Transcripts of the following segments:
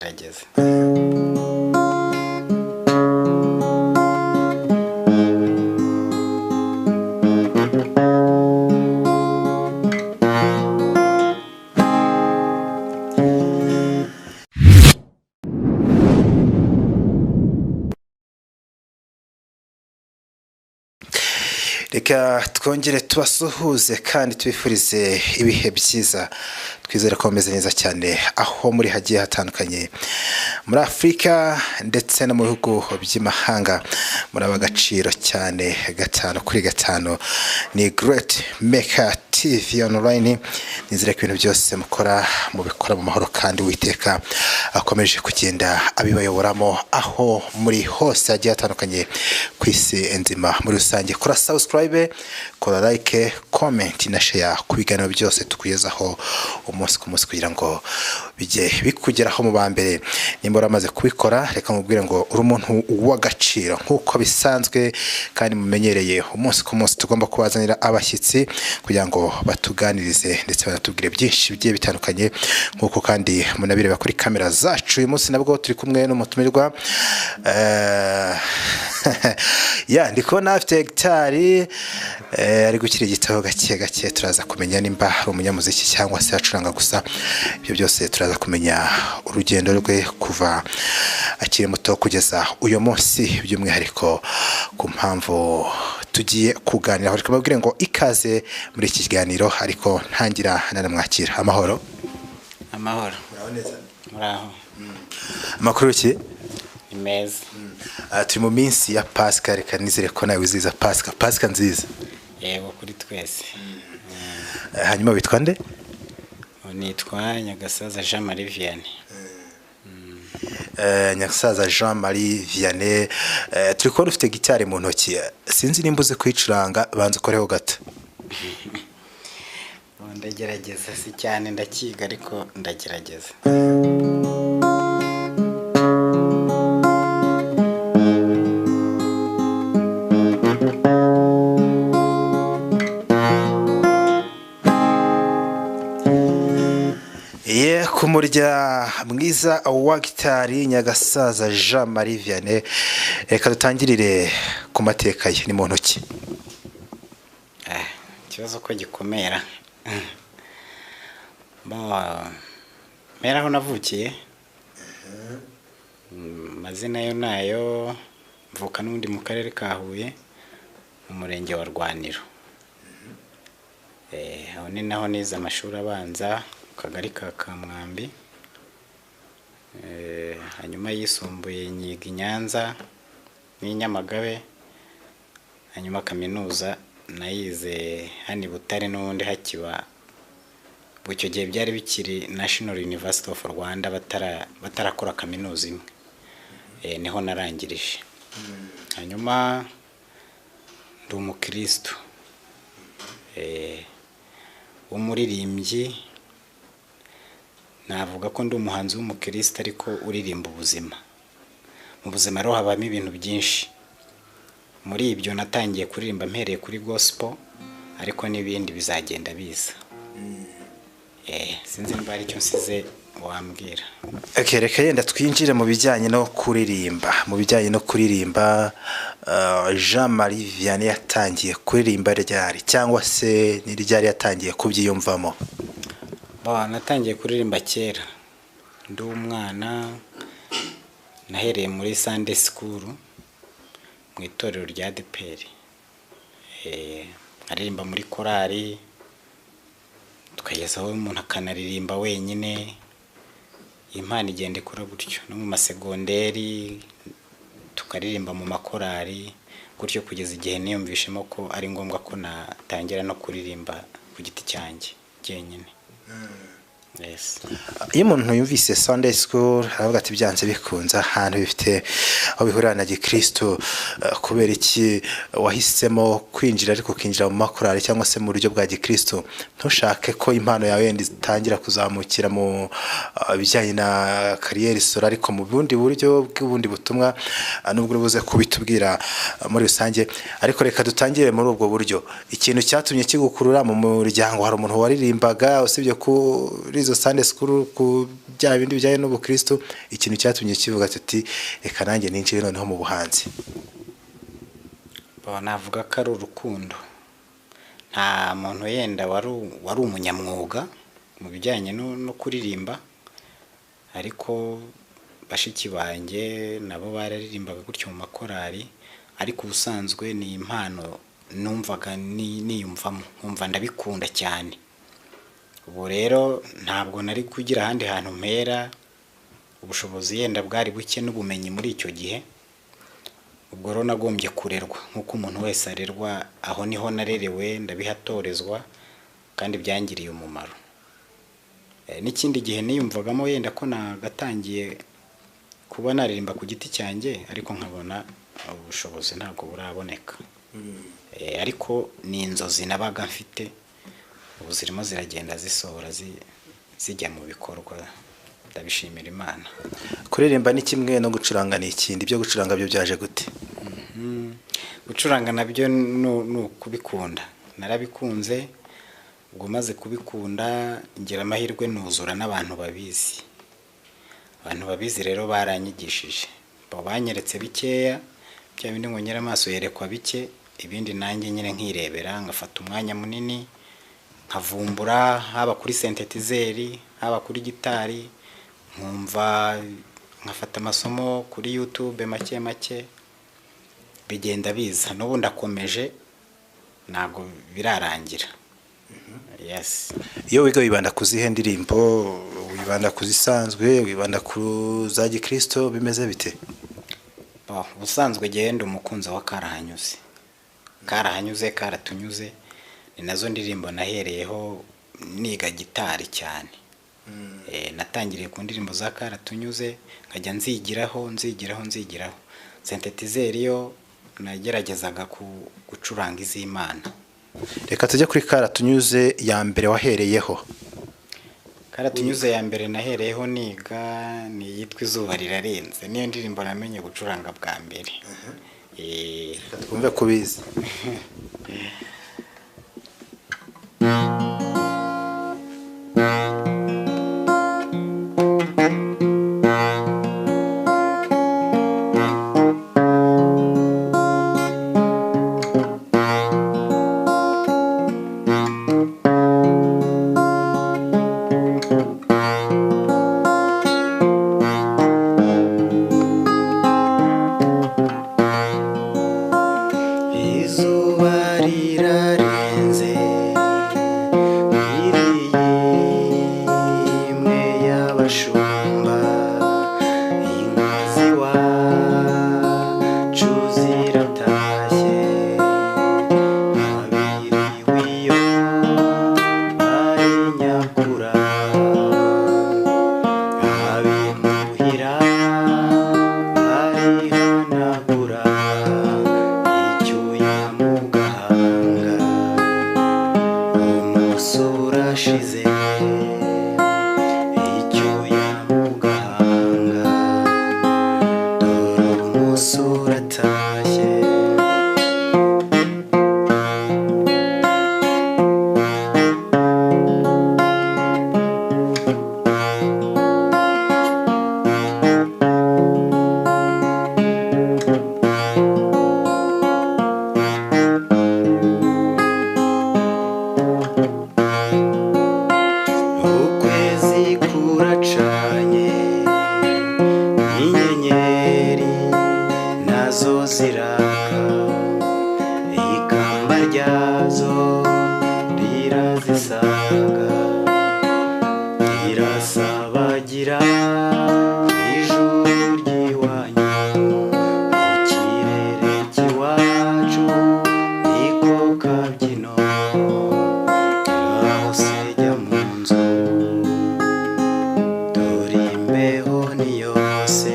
Gerageza. Reka twongere tubasuhuze kandi tubifurize ibihe byiza. Twizere ko bameze neza cyane aho muri hagiye hatandukanye muri Afurika ndetse no mu bihugu by'imahanga. Muri agaciro cyane, 5 kuri 5. Ni Great Maker TV Online. Nizere ko ibintu byose mukora mubikora mu mahoro kandi Uwiteka akomeje kugenda abibayoboramo aho muri hose hagiye hatandukanye ku isi nzima muri rusange. Kora subscribe, kora like, comment na share ku biganiro byose tukugezaho umunsi ku munsi kugira ngo bijye bikugeraho mu ba mbere. Nimba waramaze kubikora, reka mubwire ngo uri umuntu w'agaciro nk'uko bisanzwe kandi mumenyereye. Umunsi ku munsi tugomba kubazanira abashyitsi kugira ngo batuganirize ndetse banatubwire byinshi bigiye bitandukanye, nk'uko kandi munabireba kuri kamera zacu. Uyu munsi nabwo turi kumwe n'umutumirwa. Ya, ndi kubona afite gitari, ari gukira igitabo gake gake. Turaza kumenya nimba ari umunyamuziki cyangwa se acuranga gusa. Ibyo byose turaza kumenya urugendo rwe kuva akiri muto kugeza uyu munsi, by'umwihariko ku mpamvu tugiye kuganira. Reka mbabwire ngo ikaze muri iki kiganiro, ariko ntangira nanamwakira. Amahoro? Amahoro, muraho. Amakuru ki? Ni meza. Turi mu minsi ya Pasika. Reka nizere ko nawe wizihiza Pasika. Pasika nziza. Yego, kuri twese. Hanyuma witwa nde? Nitwa Nyagasaza Jean Marie Vianney. Nyasaza Jean Marie Vianney, turi kubona ufite gitari mu ntoki. Sinzi nimba uzi kuyicuranga, banza ukoreho gato. Ndagerageza, si cyane, ndakiga ariko ndagerageza. Ye, ku murya mwiza wa gitari, Nyagasaza Jean Marie Vianney. Reka dutangirire ku mateka ye. Ni mu ntoki? Ikibazo ko gikomera. Bo, mpera aho navukiye. Amazina yo nayo, mvuka n'ubundi mu karere ka Huye, mu murenge wa Rwaniro. Aho ni naho nize amashuri abanza, mu kagari ka Kamwambi. Hanyuma yisumbuye nyiga i Nyanza n'i Nyamagabe, hanyuma kaminuza nayize hano i Butare n'ubundi hakiba, ubwo icyo gihe byari bikiri National University of Rwanda, batarakora kaminuza imwe. Niho narangirije. Hanyuma ndi umukristo w'umuririmbyi. Navuga ko ndi umuhanzi w'umukristo ariko uririmba ubuzima. Mu buzima rero habamo ibintu byinshi. Muri ibyo natangiye kuririmba mpereye kuri gospel, ariko n'ibindi bizagenda biza. Sinzi niba hari icyo nsize wambwira. Okay, reka yenda twinjire mu bijyanye no kuririmba. Mu bijyanye no kuririmba, Jean Marie Vianney yatangiye kuririmba ryari, cyangwa se ni ryari yatangiye kubyiyumvamo? Bo, natangiye kuririmba kera ndi umwana. Nahereye muri Sunday school mu itorero rya ADEPR, nkaririmba muri korali, tukagezaho umuntu akanaririmba wenyine. Impano igenda ikura gutyo, no mu masegonderi tukaririmba mu makorali gutyo, kugeza igihe niyumvishemo ko ari ngombwa ko natangira no kuririmba ku giti cyanjye jyenyine. Yes. Iyo umuntu yumvise Sunday school aravuga ati byanze bikunze ahantu bifite aho bihurira na gikristo. Kubera iki wahisemo kwinjira, ariko ukinjira mu makorali cyangwa se mu buryo bwa gikristo, ntushake ko impano yawe yenda itangira kuzamukira mu bijyanye na carrière solo, ariko mu bundi buryo bw'ubundi butumwa, nubwo uri buze kubitubwira muri rusange? Ariko reka dutangire muri ubwo buryo. Ikintu cyatumye kigukurura, mu muryango hari umuntu waririmbaga usibye kuri izo Sunday school, ku bya bindi bijyanye n'ubukristo, ikintu cyatumye kivuga tuti reka nanjye ninjire noneho mu buhanzi? Bo, navuga ko ari urukundo. Nta muntu yenda wari umunyamwuga mu bijyanye no kuririmba, ariko bashiki banjye nabo bararirimbaga gutyo mu makorari, ariko ubusanzwe ni impano numvaga niyumvamo, nkumva ndabikunda cyane. Ubu rero ntabwo nari kugira ahandi hantu mpera, ubushobozi yenda bwari buke n'ubumenyi muri icyo gihe. Ubwo rero nagombye kurerwa nk'uko umuntu wese arerwa, aho niho narerewe, ndabihatorezwa kandi byangiriye umumaro. N'ikindi gihe niyumvagamo yenda ko nagatangiye kuba naririmba ku giti cyanjye, ariko nkabona ubushobozi ntabwo buraboneka. Ariko ni inzozi nabaga mfite, ubu zirimo ziragenda zisohora zijya mu bikorwa, ndabishimira Imana. Kuririmba ni kimwe no gucuranga ni ikindi, ibyo gucuranga byo byaje gute? Gucuranga nabyo ni ukubikunda, narabikunze. Ubwo maze kubikunda ngira amahirwe nuzura n'abantu babizi. Abantu babizi rero baranyigishije, bo banyeretse bikeya, bya bindi ngo nyiramaso yerekwa bike, ibindi nanjye nyine nkirebera, ngafata umwanya munini nkavumbura, haba kuri sentetizeri, haba kuri gitari, nkumva nkafata amasomo kuri YouTube make make, bigenda biza. N'ubu ndakomeje, ntabwo birarangira. Yes. Iyo wiga wibanda ku zihe ndirimbo? Wibanda ku zisanzwe, wibanda ku za gikristo, bimeze bite? Ubusanzwe genda umukunzi wa Karahanyuze. Karahanyuze, karatunyuze, ni nazo ndirimbo nahereyeho niga gitari cyane. Natangiriye ku ndirimbo za Karatunyuze, nkajya nzigiraho, nzigiraho, nzigiraho. Sentetizeri yo nageragezaga gucuranga iz'Imana. Reka tujye kuri Karatunyuze ya mbere wahereyeho. Karatunyuze ya mbere nahereyeho niga ni iyitwa Izuba Rirarenze, niyo ndirimbo namenye gucuranga bwa mbere. Reka twumve kubizi. Izuba rirarenze, imwe y'abashumba, inka z'iwacu ziratashye, abiriwe iyo bari nyakura, abimuhira barihanagura, icyuya mu gahanga, umusura ashize, icyuya mu gahanga, dore umusura atashye. Ukwezi kuracanye, inyenyeri nazo ziraka, ikamba ryazo rirazisaga, rirasabagira ijuru ry'iwanyu, mu kirere cy'iwacu niko kabyino, aho sejya mu nzu, dore imbeho ni yose,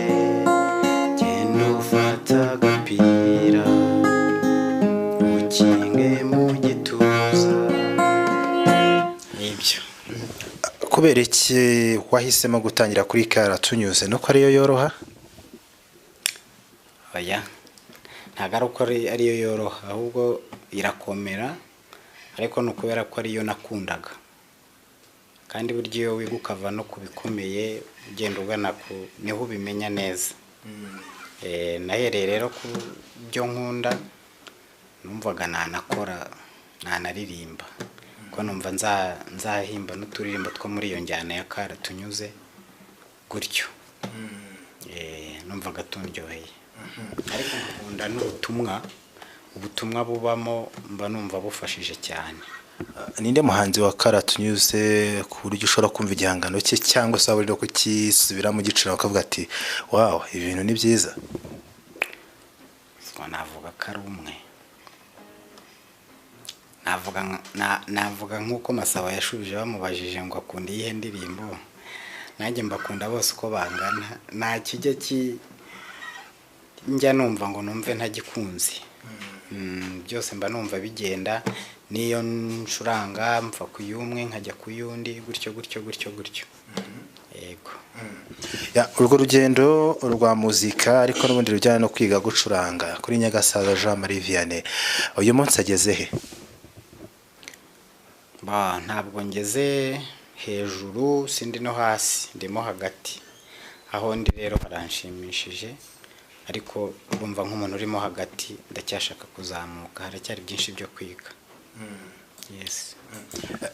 genda ufata agapira ukinge mu gituza. Nibyo. Kubera iki wahisemo gutangira kuri Karatunyuze, nuko ariyo yoroha? Oya, ntabwo ari uko ariyo yoroha, ahubwo irakomera, ariko ni ukubera ko ariyo nakundaga. Kandi burya iyo wiga ukava no ku bikomeye ugenda ugana ku niho ubimenya neza. Nahereye rero ku byo nkunda, numvaga nanakora nanaririmba, ko numva nzahimba n'uturirimbo two muri iyo njyana ya kara tunyuze gutyo. Numvaga tundyoheye, ariko nkunda n'ubutumwa, ubutumwa bubamo mba numva bufashije cyane. Ninde muhanzi wa karatunyuze ku buryo ushobora kumva igihangano cye cyangwa se waba uri no kukisubiramo ugicira ukavuga ati wawu, ibi bintu ni byiza? So, navuga ko ari umwe, navuga navuga nk'uko Masabo yashubije bamubajije ngo akunda iyihe ndirimbo, nanjye mbakunda bose uko bangana, nta kijya ki njya numva ngo numve ntagikunze. Byose mba numva bigenda, n'iyo ncuranga mva ku y'umwe nkajya ku y'undi, gutyo gutyo gutyo gutyo, yego. Ya, urwo rugendo rwa muzika ariko n'ubundi rujyana no kwiga gucuranga kuri Nyagasaza Jean Marie Vianney, uyu munsi ageze he? Ba, ntabwo ngeze hejuru, sindi no hasi, ndimo hagati. Aho ndi rero haranshimishije, ariko urumva nk'umuntu urimo hagati ndacyashaka kuzamuka, haracyari byinshi byo kwiga. Yes.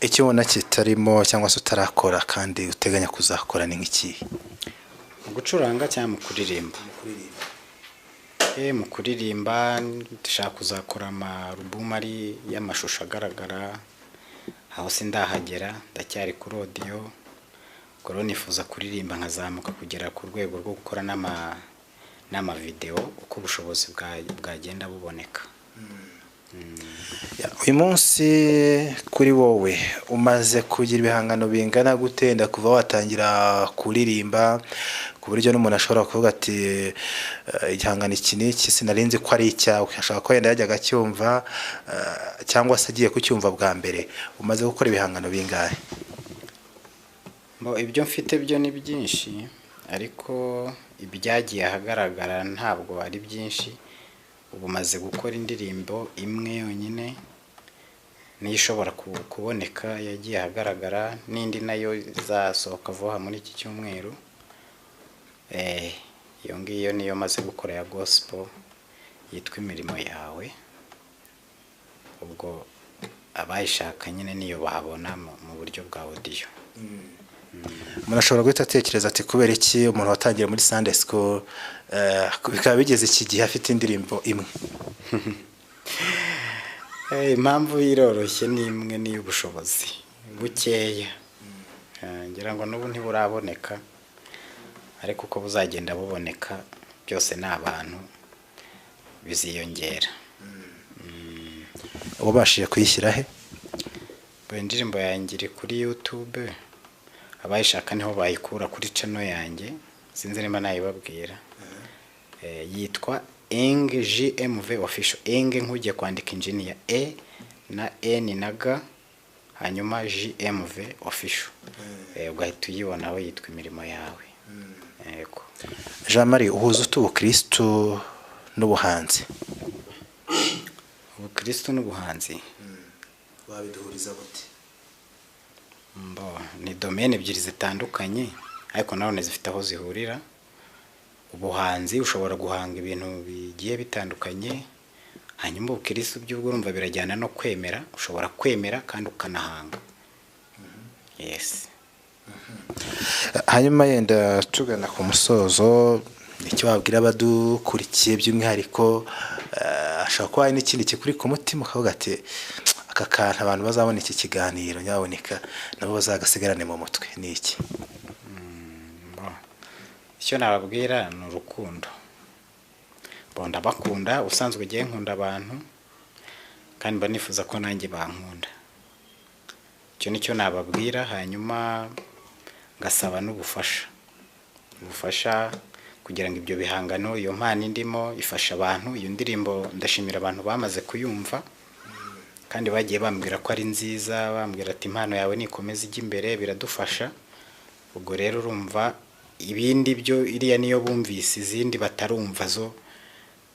Icyo ubona kitarimo cyangwa se utarakora kandi uteganya kuzakora ni nk'ikihe? Mu gucuranga cyangwa mu kuririmba? Mu kuririmba ndashaka kuzakora amarubumu ari y'amashusho agaragara, aho sindahagera, ndacyari kuri audio. Ubwo rero nifuza kuririmba nkazamuka kugera ku rwego rwo gukora n'amavideo uko ubushobozi bwagenda buboneka. Ya, uyu munsi kuri wowe umaze kugira ibihangano bingana gute nda kuva watangira kuririmba, ku buryo n'umuntu ashobora kuvuga ati igihangano iki n'iki sinarinzi ko ari icyawe, ashobora kuba yenda yajyaga acyumva cyangwa se agiye kucyumva bwa mbere? Umaze gukora ibihangano bingahe? Mbo, ibyo mfite byo ni byinshi, ariko ibyagiye ahagaragara ntabwo ari byinshi. Ubu maze gukora indirimbo imwe yonyine niyo ishobora kuboneka yagiye ahagaragara, n'indi nayo izasohoka vuba muri iki cyumweru. Iyo ngiyo niyo maze gukora ya gospel yitwa Imirimo Yawe. Ubwo abayishaka nyine niyo babona mu buryo bwa audio. Umuntu ashobora guhita atekereza ati kubera iki umuntu watangiye muri Sunday School bikaba bigeze iki gihe afite indirimbo imwe? Impamvu iroroshye ni imwe, ni ubushobozi bukeya. Ngira ngo n'ubu ntiburaboneka, ariko uko buzagenda buboneka byose ni abantu biziyongera. Wabashije kuyishyira he? Bo, indirimbo yanjye iri kuri YouTube, abayishaka niho bayikura kuri channel yanjye, sinzi niba nayibabwira. Yitwa Eng GMV Official. Eng nk'ugiye kwandika engineer, E na N na G, hanyuma GMV Official. Ugahita uyibona aho yitwa Imirimo Yawe. Yego. Jean Marie, uhuza ute ubukristu n'ubuhanzi? Ubukristu n'ubuhanzi wabiduhuriza gute? Mbo, ni domaine ebyiri zitandukanye, ariko nanone zifite aho zihurira. Ubuhanzi ushobora guhanga ibintu bigiye bitandukanye, hanyuma ubukristu by'ubwo urumva birajyana no kwemera, ushobora kwemera kandi ukanahanga. Yes. Hanyuma yenda tugana ku musozo, icyo wabwira abadukurikiye by'umwihariko, ashobora kuba hari n'ikindi kikuri ku mutima ukavuga ati aka kantu abantu bazabona iki kiganiro nyaboneka nabo bazagasigarane mu mutwe, ni iki? Bo, icyo nababwira ni urukundo. Bo, ndabakunda, ubusanzwe ngiye nkunda abantu kandi mba nifuza ko nanjye bankunda. Icyo nicyo nababwira, hanyuma ngasaba n'ubufasha. Ubufasha kugira ngo ibyo bihangano, iyo mpano indimo ifasha abantu. Iyo ndirimbo ndashimira abantu bamaze kuyumva kandi bagiye bambwira ko ari nziza, bambwira ati impano yawe nikomeza ijya imbere biradufasha. Ubwo rero urumva ibindi byo iriya niyo bumvise, izindi batarumva zo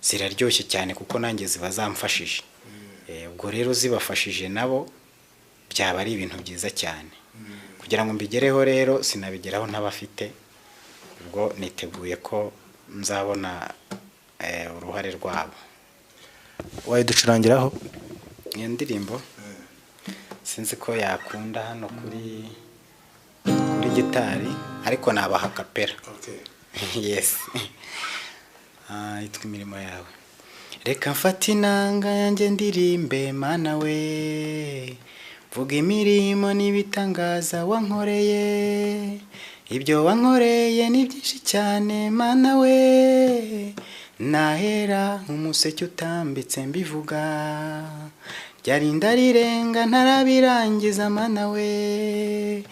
ziraryoshye cyane kuko nanjye ziba zamfashije. Ubwo rero zibafashije nabo byaba ari ibintu byiza cyane. Kugira Kugira ngo mbigereho rero sinabigeraho ntabafite, ubwo niteguye ko nzabona uruhare rwabo. Wayiducurangiraho iyo ndirimbo? Sinzi ko yakunda hano kuri gitari, ariko nabaha kapera. Yes. Yitwa Imirimo Yawe. Reka mfate inanga yanjye ndirimbe Mana we, vuga imirimo n'ibitangaza wankoreye. Ibyo wankoreye ni byinshi cyane Mana we, nahera umuseke utambitse mbivuga. Ryarinda rirenga ntarabirangiza Mana we,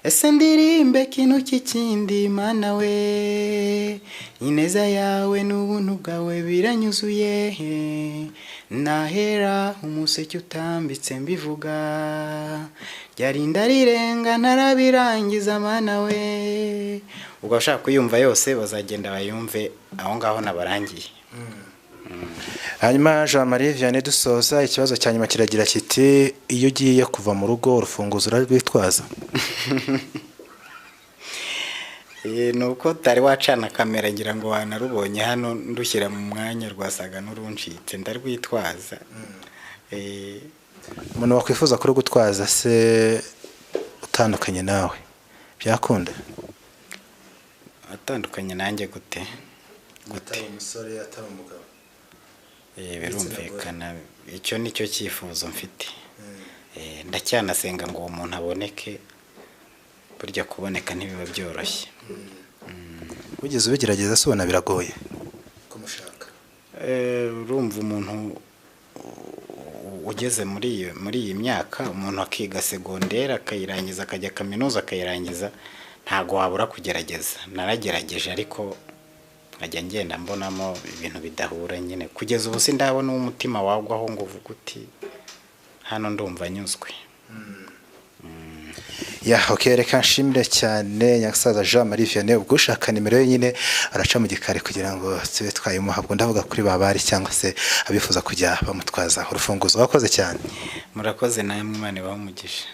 ese ndirimbe kintu cy'ikindi Mana we. Ineza yawe n'ubuntu bwawe biranyuzuye, nahera umuseke utambitse mbivuga. Ryarinda rirenga ntarabirangiza Mana we. Ubwo abashaka kuyumva yose bazagenda bayumve aho ngaho nabarangiye. Hanyuma Jean Marie Vianney, dusoza ikibazo cya nyuma kiragira kiti: iyo ugiye kuva mu rugo urufunguzo urarwitwaza? Ni uko utari wacana kamera, ngira ngo wanarubonye hano ndushyira mu mwanya rwasaga n'uruncitse, ndarwitwaza. Umuntu wakwifuza kurugutwaza se utandukanye nawe byakunda? Atandukanye nanjye gute? Atari umusore, atari umugabo. Birumvikana, icyo ni cyo cyifuzo mfite. Ndacyanasenga ngo uwo muntu aboneke, burya kuboneka ntibiba byoroshye. Wigeze ubigerageza se ubona biragoye kumushaka? Urumva umuntu ugeze muri iyi myaka, umuntu akiga segonderi akayirangiza, akajya kaminuza akayirangiza, ntago wabura kugerageza. Naragerageje ariko nkajya ngenda mbonamo ibintu bidahura nyine. Kugeza ubu sindabona umutima wagwaho ngo uvuge uti hano ndumva nyuzwe. Ya, okay, reka nshimire cyane nyasaza Jean Marie Vianney. Ubwo ushaka nimero ye nyine araca mu gikari kugira ngo tube twayimuha, ubwo ndavuga kuri babari cyangwa se abifuza kujya bamutwaza urufunguzo. Wakoze cyane. Murakoze namwe, Imana ibahe umugisha.